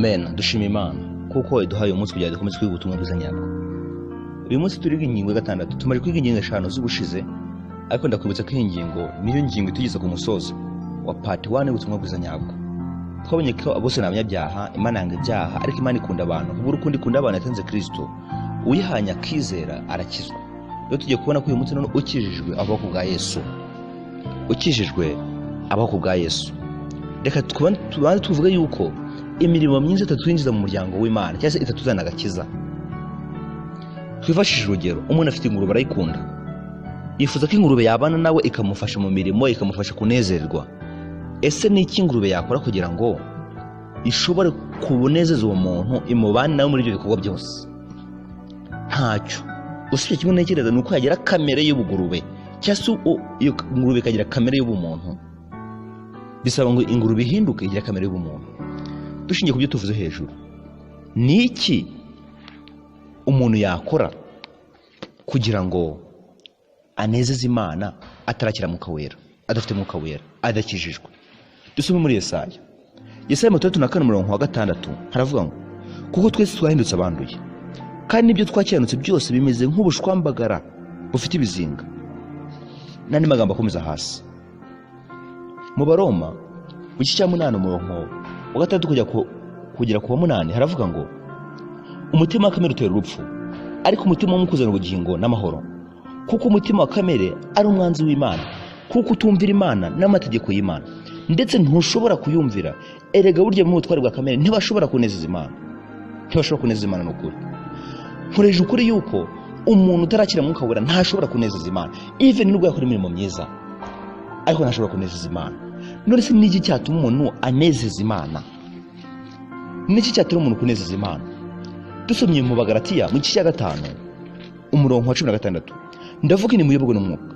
Amen. Dushima Imana kuko iduhaye uyu munsi kugira ngo dukomeze kwiga ubutumwa bwiza nyabwo. Uyu munsi turiga ingingo ya gatandatu. Tumaze kwiga ingingo eshanu z'ubushize, ariko ndakwibutsa ko iyi ngingo niyo ngingo itugeza ku musozo wa part 1 y'ubutumwa bwiza nyabwo. Twabonye ko bose ni abanyabyaha, Imana yanga ibyaha, ariko Imana ikunda abantu. Kubura ukundi ikunda abantu yatanze Kristo, uyihanye akizera arakizwa. Rero tugiye kubona ko uyu munsi none ukijijwe abaho ku bwa Yesu. Ukijijwe abaho ku bwa Yesu. Reka tubanze tuvuge yuko imirimo myiza itatwinjiza mu muryango w'Imana cyangwa se itatuzana agakiza. Twifashishije urugero, umuntu afite ingurube arayikunda, yifuza ko ingurube yabana nawe ikamufasha mu mirimo, ikamufasha kunezerwa. Ese ni iki ingurube yakora kugira ngo ishobore kubunezeza uwo muntu, imubane nawe muri ibyo bikorwa byose? Ntacyo. Usibye kimwe ntekereza ni uko yagira kamere y'ubugurube, cyangwa se iyo ngurube ikagira kamere y'ubumuntu. Bisaba ngo ingurube ihinduke igire kamere y'ubumuntu. Dushingiye ku byo tuvuze hejuru, ni iki umuntu yakora kugira ngo anezeze Imana atarakira Mwuka Wera, adafite Mwuka Wera, adakijijwe? Dusome muri Yesaya. Yesaya 64:6 haravuga ngo kuko twese twahindutse abanduye, kandi n'ibyo twakiranutse byose bimeze nk'ubushwambagara bufite ibizinga. N'andi magambo akomeza hasi. Mu Baroma mu gice cya 8 umurongo wa 6 kugera ku wa 8 haravuga ngo umutima wa kamere utera urupfu, ariko umutima w'umwuka uzana ubugingo n'amahoro, kuko umutima wa kamere ari umwanzi w'Imana, kuko utumvira Imana n'amategeko y'Imana, ndetse ntushobora kuyumvira. Erega burya mu butware bwa kamere ntibashobora kunezeza Imana, ntibashobora kunezeza Imana. Ni ukuri, nkoresha ukuri yuko umuntu utarakira Mwuka Wera ntashobora kunezeza Imana, even nubwo yakora imirimo myiza, ariko ntashobora kunezeza Imana. None se niki cyatuma umuntu anezeza Imana? Niki cyatuma umuntu kunezeza Imana? Dusomye mu Bagalatiya mu gice cya 5 umurongo wa 16, ndavuga ni muyoborwe n'Umwuka,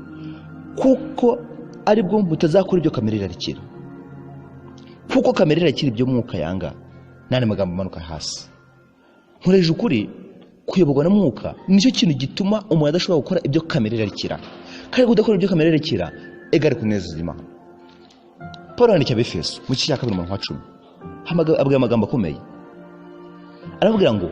kuko aribwo mutazakora ibyo kamere irarikira, kuko kamere irarikira ibyo Mwuka yanga. N'andi magambo amanuka hasi. Nkoresha ukuri, kuyoborwa na Mwuka nicyo kintu gituma umuntu adashobora gukora ibyo kamere irarikira, kandi kudakora ibyo kamere irarikira egare kunezeza Imana. Paul yandikira Abefeso mu gice cya 2 umurongo wa 10, abwira amagambo akomeye, arababwira ngo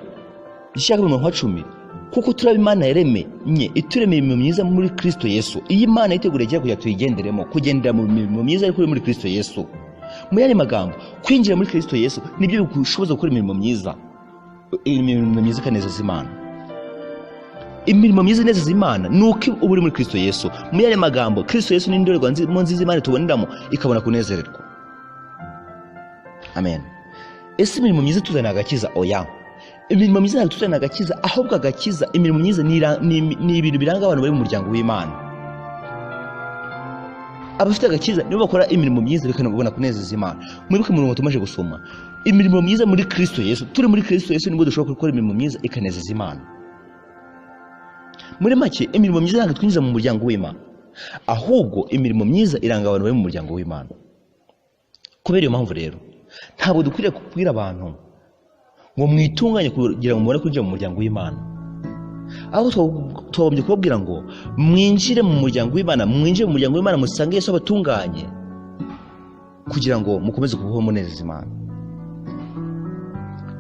igice cya 2 umurongo wa 10, kuko turaba Imana yaremye ituremeye imirimo myiza muri Kristo Yesu. Iyi Imana yiteguriye kera kugira tuyigenderemo, kugendera mu mirimo myiza ariko muri Kristo Yesu. Mu yandi magambo, kwinjira muri Kristo Yesu nibyo bigushoboza gukora imirimo myiza, imirimo myiza ikanezeza Imana. Imirimo myiza inezeza Imana ni uko uba uri muri Kristo Yesu. Mu yandi magambo, Kristo Yesu ni indorerwamo nziza Imana tuboneramo ikabona kunezererwa. Amen. Ese imirimo myiza ituzanira agakiza? Oya. Imirimo myiza ntabwo ituzanira agakiza, ahubwo agakiza, imirimo myiza ni ibintu biranga abantu bari mu muryango w'Imana. Abafite agakiza nibo bakora imirimo myiza bikanabona kunezeza Imana. Mwibuke umurongo tumaze gusoma, imirimo myiza muri Kristo Yesu. Turi muri Kristo Yesu nibwo dushobora gukora imirimo myiza ikanezeza Imana. Muri make, imirimo myiza ntabwo twinjiza mu muryango w'Imana, ahubwo imirimo myiza iranga abantu bari mu muryango w'Imana. Kubera iyo mpamvu rero, ntabwo dukwiriye kubwira abantu ngo mwitunganye kugira ngo mubone kwinjira mu muryango w'Imana, ahubwo twagombye kubabwira ngo mwinjire mu muryango w'Imana, mwinjire mu muryango w'Imana musange Yesu abatunganye, kugira ngo mukomeze kubaho munezeza Imana.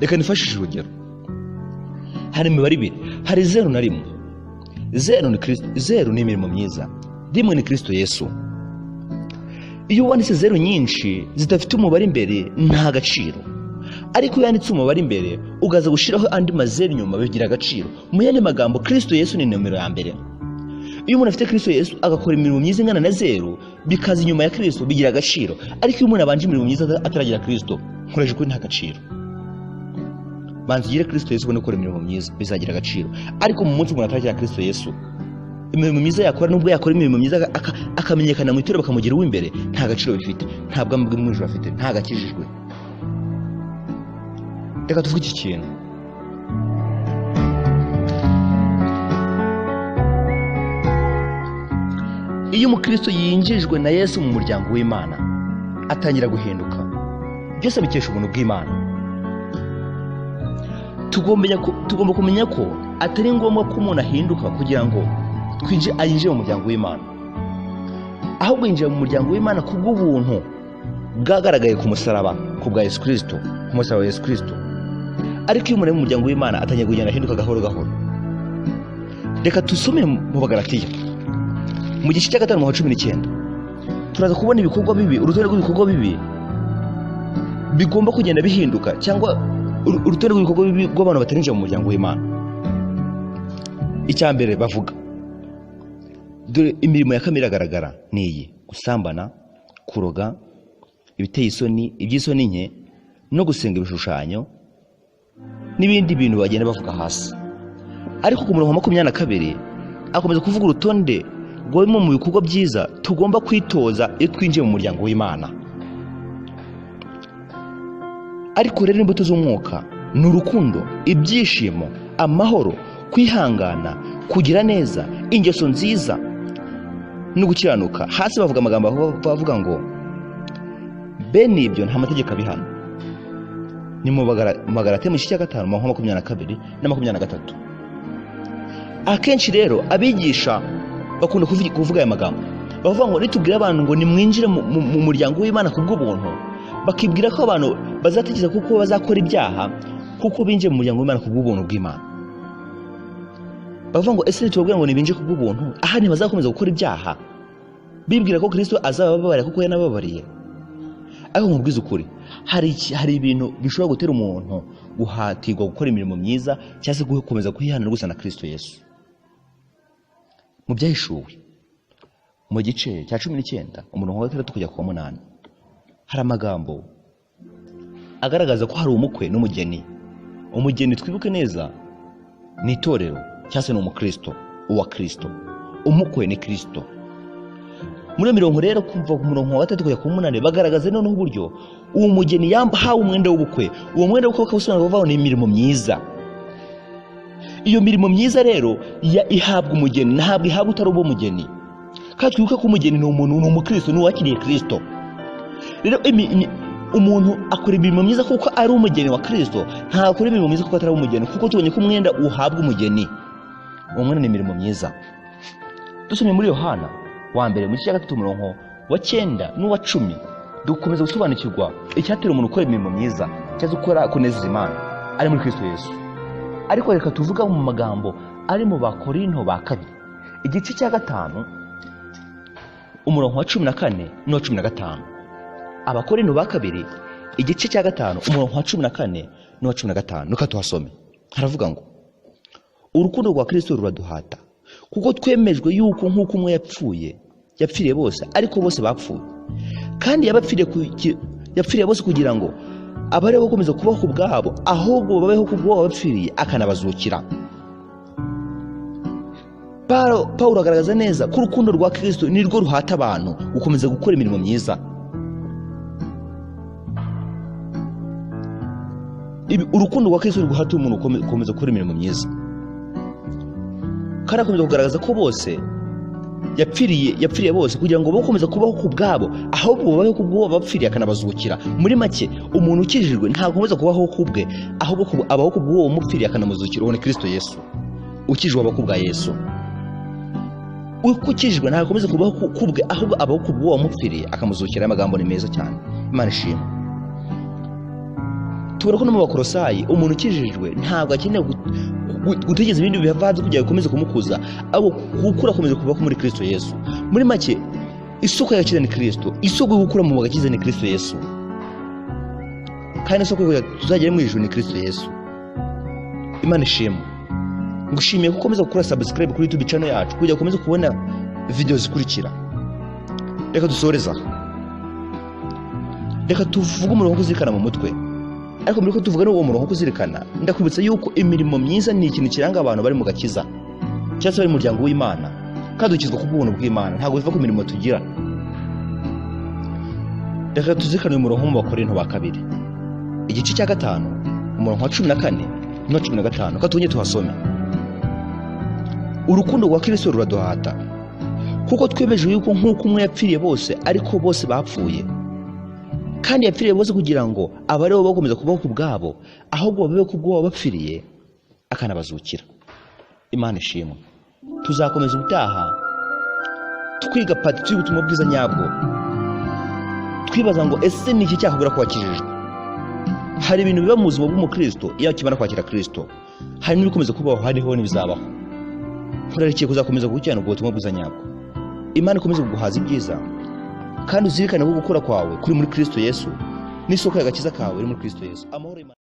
Reka nifashishe urugero. Hari imibare ibiri, hari 0 na 1. 0 ni Kristo, 0 ni imirimo myiza, 1 ni Kristo Yesu. Iyo wanditse 0 nyinshi zidafite umubare imbere nta gaciro, ariko iyo wanditse umubare imbere ugaza gushiraho andi mazeru inyuma bigira agaciro. Mu yandi magambo, Kristo Yesu ni nomero ya mbere. Iyo umuntu afite Kristo Yesu agakora imirimo myiza ingana na 0 bikaza inyuma ya Kristo bigira agaciro, ariko iyo umuntu abanje imirimo myiza ataragira Kristo, nkoresha ukuri nta gaciro. Banza ugire Kristo Yesu ubone gukora imirimo myiza bizagira agaciro, ariko mu munsi umuntu ataragira Kristo Yesu, imirimo myiza yakora, nubwo yakora imirimo myiza akamenyekana mu itorero bakamugira uw'imbere, nta gaciro bifite, nta bwami bw'umwijuru afite, nta gakijijwe. Reka tuvuge iki kintu. Iyo umukristo yinjijwe na Yesu mu muryango w'Imana, atangira guhinduka, byose abikesha ubuntu bw'Imana. Tugomba kumenya ko atari ngombwa ko umuntu ahinduka kugira ngo ayinjire mu muryango w'Imana, ahubwo yinjira mu muryango w'Imana kubw'ubuntu bwagaragaye ku musaraba ku bwa Yesu Kristo. ku musaraba wa Yesu Kirisito. Ariko iyo umuntu ari mu muryango w'Imana atangiye kugenda ahinduka gahoro gahoro. Reka dusome mu Bagalatiya mu gice cya 5 umurongo wa 19, turaza kubona ibikorwa bibi, urutonde rw'ibikorwa bibi bigomba kugenda bihinduka, cyangwa urutonde rw'ibikorwa bibi rw'abantu batarinjira mu muryango w'Imana. Icya mbere bavuga, dore imirimo ya kamere iragaragara ni iyi: gusambana, kuroga, ibiteye isoni, iby'isoni nke, no gusenga ibishushanyo n'ibindi bintu bagenda bavuga hasi. Ariko ku murongo wa 22 akomeza kuvuga urutonde rwa bimwe mu bikorwa byiza tugomba kwitoza iyo twinjiye mu muryango w'Imana. Ariko rero imbuto z'umwuka ni urukundo, ibyishimo, amahoro, kwihangana, kugira neza, ingeso nziza no gukiranuka. Hasi bavuga amagambo bavuga ngo bene ibyo nta mategeko abihana. Ni mu Bagalatiya mu gice cya 5 umurongo wa 22 na 23. Akenshi rero abigisha bakunda kuvuga aya magambo, bavuga ngo nitubwire abantu ngo nimwinjire mu muryango w'Imana kubw'ubuntu, bakibwira ko abantu bazatekereza kuko bazakora ibyaha kuko binjiye mu muryango w'Imana kubw'ubuntu bw'Imana. Bavuga ngo ese nitubabwira ngo nibinjire kubw'ubuntu, aha ntibazakomeza gukora ibyaha, bibwira ko Kristo azabababarira kuko yanababariye. Ariko nkubwize ukuri, hari ibintu bishobora gutera umuntu guhatirwa gukora imirimo myiza cyangwa se gukomeza kwihana no gusa na Kristo Yesu. Mu Byahishuwe mu gice cya 19 umurongo wa 6 kujya ku wa 8, hari amagambo agaragaza ko hari umukwe n'umugeni. Umugeni twibuke neza ni itorero cyangwa se ni umukristo, uwa Kristo. Umukwe ni Kristo. Muri iyo mirongo rero kuva ku murongo wa 3 kujya ku 8 bagaragaza noneho uburyo uwo mugeni yahawe umwenda w'ubukwe. Uwo mwenda w'ubukwe bakawusobanura bavuga ngo ni imirimo myiza. Iyo mirimo myiza rero ihabwa umugeni, ntabwo ihabwa utari uwo mugeni. Kandi twibuke ko umugeni ni umuntu, ni umukristo, ni uwakiriye Kristo. Rero umuntu akora imirimo myiza kuko ari umugeni wa Kristo, ntabwo akora imirimo myiza kuko atari umugeni, kuko tubonye ko umwenda uhabwa umugeni, uwo mwenda ni imirimo myiza. Dusomye muri Yohana wa mbere mu gice cya 3 umurongo wa 9 n'uwa 10, dukomeza gusobanukirwa icyatera umuntu gukora imirimo myiza cyangwa gukora kunezeza Imana ari muri Kristo Yesu. Ariko reka tuvuga mu magambo ari mu Bakorinto ba kabiri igice cya 5 umurongo wa 14 n'uwa 15. Abakorinto ba kabiri igice cya 5 umurongo wa 14 n'uwa 15, nuko tuhasome. Haravuga ngo urukundo rwa Kristo ruraduhata, kuko twemejwe yuko nk'uko umwe yapfuye yapfiriye bose, ariko bose bapfuye, kandi yapfiriye bose kugira ngo abari bakomeza kubaho ku bwabo, ahubwo babeho ku bw'uwo wabapfiriye akanabazukira. Pawulo agaragaza neza ko urukundo rwa Kristo nirwo ruhata abantu gukomeza gukora imirimo myiza. Urukundo rwa Kristo ruhata umuntu gukomeza gukora imirimo myiza. Kandi akomeza kugaragaza ko bose yapfiriye bose kugira ngo bakomeze kubaho ku bwabo, ahubwo babeho ku bw'uwo wabapfiriye akanabazukira. Muri make umuntu ukijijwe ntakomeza kubaho ku bwe, ahubwo abaho ku bw'uwo wamupfiriye akanamuzukira. Uwo ni Kristo Yesu. Ukijijwe abaho ku bwa Yesu. Ukijijwe ntakomeza kubaho ku bwe, ahubwo abaho ku bw'uwo wamupfiriye akamuzukira. Amagambo ni meza cyane, Imana ishimwe. Tubona ko no mu Bakolosayi umuntu ukijijwe ntabwo akeneye gutegereza ibindi biva hanze kugira ngo bikomeze kumukuza, ahubwo gukura akomeza kubaho muri Kristo Yesu. Muri make isoko y'agakiza ni Kristo, isoko yo gukura mu gakiza ni Kristo Yesu, kandi isoko yo tuzagera mu ijuru ni Kristo Yesu. Imana ishimwe. Ngushimiye ko ukomeza gukora subscribe kuri YouTube channel yacu kugira ngo ukomeze kubona video zikurikira. Reka dusoreza, reka tuvuge umurongo kuzirikana mu mutwe. Ariko mbere ko tuvuga n'uwo murongo kuzirikana, ndakwibutsa yuko imirimo myiza ni ikintu kiranga abantu bari mu gakiza cyangwa se bari mu muryango w'Imana, kandi dukizwa ku bw'ubuntu bw'Imana, ntabwo biva ku mirimo tugira. Reka tuzirikane uyu murongo mu Bakorinto ba kabiri igice cya 5 umurongo wa 14 n'uwa 15, reka tujye tuhasome. Urukundo rwa Kristo ruraduhata, kuko twemeje yuko nk'uko umwe yapfiriye bose, ariko bose bapfuye, kandi yapfiriye bose kugira ngo abariho bakomeza kubaho ku bwabo, ahubwo babeho ku bw'uwo wabapfiriye akanabazukira. Imana ishimwe. Tuzakomeza ubutaha twiga part 2 y'ubutumwa bwiza nyabwo, twibaza ngo ese ni iki cyakubwira ko wakijijwe? Hari ibintu biba mu buzima bw'umukristo iyo akimara kwakira Kristo, hari n'ibikomeza kubaho, hariho n'ibizabaho. Nkurarikiye kuzakomeza gukurikirana ubwo butumwa bwiza nyabwo. Imana ikomeze kuguhaza ibyiza, kandi uzirikane ko gukura kwawe kuri muri Kristo Yesu, n'isoko y'agakiza kawe iri muri Kristo Yesu. Amahoro y'Imana.